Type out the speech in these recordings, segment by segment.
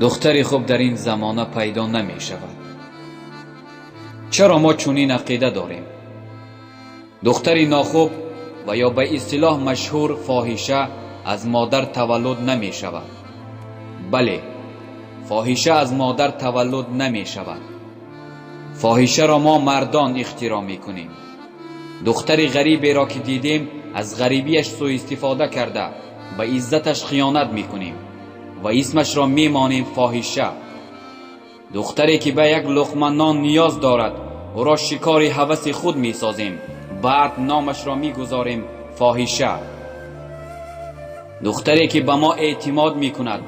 Духтари хуб дар ин замона пайдо намешавад. Чаро мо чунин ақида дорем? Духтари нохуб ва ё ба истилоҳ машҳур фоҳиша аз модар таваллуд намешавад. Бале, фоҳиша аз модар таваллуд намешавад. Фоҳишаро мо мардон ихтироъ мекунем. Духтари ғариберо ки дидем, аз ғарибиаш суистифода карда, ба иззаташ хиёнат мекунем ва исмашро мемонем фоҳиша. Духтаре ки ба як луқма нон ниёз дорад, ӯро шикори ҳаваси худ месозем, баъд номашро мегузорем фоҳиша. Духтаре ки ба мо эътимод мекунад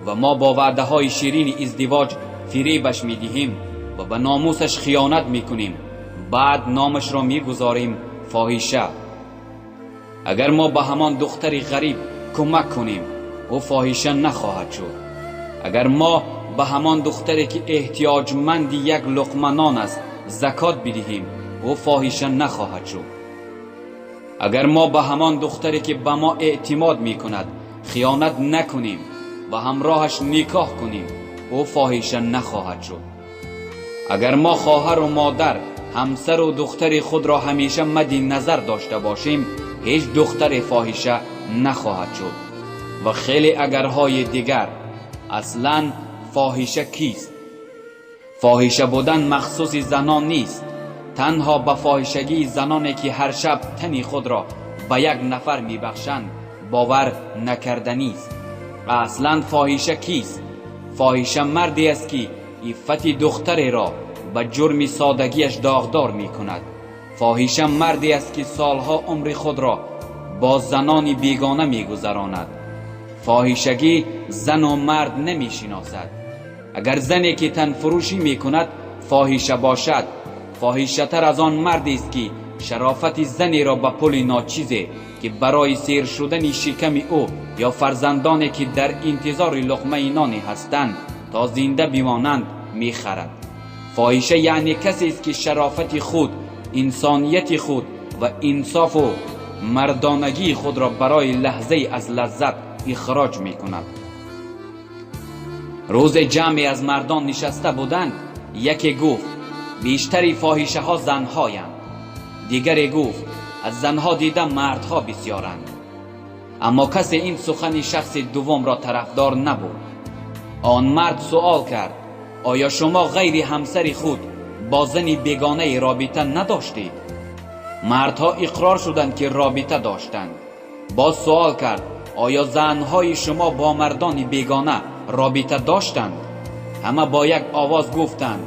ва мо бо ваъдаҳои ширини издивоҷ фиребаш медиҳем ва ба номусаш хиёнат мекунем, баъд номашро мегузорем фоҳиша. Агар мо ба ҳамон духтари ғариб кӯмак кунем, ӯ фоҳиша нахоҳад шуд. Агар мо ба ҳамон духтаре ки эҳтиёҷманди як луқма нон аст, закот бидиҳем, ӯ фоҳиша нахоҳад шуд. Агар мо ба ҳамон духтаре ки ба мо эътимод мекунад, хиёнат накунем ва ҳамроҳаш никоҳ кунем, ӯ фоҳиша нахоҳад шуд. Агар мо хоҳару модар, ҳамсару духтари худро ҳамеша мадди назар дошта бошем, ҳеҷ духтаре фоҳиша нахоҳад шуд. Ва хеле агарҳои дигар. Аслан фоҳиша кист? Фоҳиша будан махсуси занон нест. Танҳо ба фоҳишагии заноне ки ҳар шаб тани худро ба як нафар мебахшанд, бовар накарданист. Аслан фоҳиша кист? Фоҳиша марде аст ки иффати духтареро ба ҷурми содагиаш доғдор мекунад. Фоҳиша марде аст ки солҳо умри худро бо занони бегона мегузаронад. Фоҳишагӣ зану мард намешиносад. Агар зане ки танфурӯшӣ мекунад, фоҳиша бошад, фоҳишатар аз он мардест ки шарофати занеро ба пули ночизе ки барои сер шудани шиками ӯ ё фарзандоне ки дар интизори луқмаи ноне ҳастанд, то зинда бимонанд, мехарад. Фоҳиша яъне касест ки шарофати худ, инсонияти худ ва инсофу мардонагии худро барои лаҳзае аз лаззат ихроҷ мекунад. Рӯзе ҷамъе аз мардон нишаста буданд. Яке гуфт: «Бештари фоҳишаҳо занҳоянд». Дигаре гуфт: «Аз занҳо дида мардҳо бисёранд». Аммо касе ин сухани шахси дуввумро тарафдор набуд. Он мард суол кард: «Оё шумо ғайри ҳамсари худ бо зани бегонае робита надоштед?» Мардҳо иқрор шуданд ки робита доштанд. Боз суол кард: «Оё занҳои шумо бо мардони бегона робита доштанд?» Ҳама бо як овоз гуфтанд: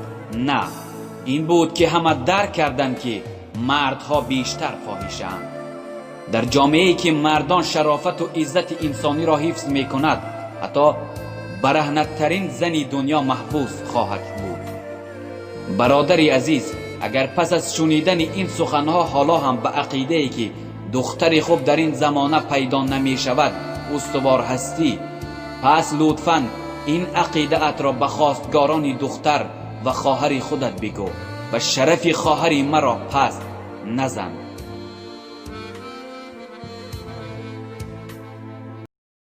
«На». Ин буд ки ҳама дарк карданд ки мардҳо бештар фоҳишаанд. Дар ҷомеае ки мардон шарофату иззати инсониро ҳифз мекунад, ҳатто бараҳнаттарин зани дунё маҳфуз хоҳад буд. Бародари азиз, агар пас аз шунидани ин суханҳо ҳоло ҳам ба ақидае ки духтари хуб дар ин замона пайдо намешавад, устувор ҳастӣ, пас лутфан ин ақидаатро ба хостгорони духтар ва хоҳари худат бигӯ ва шарафи хоҳари маро паст назан.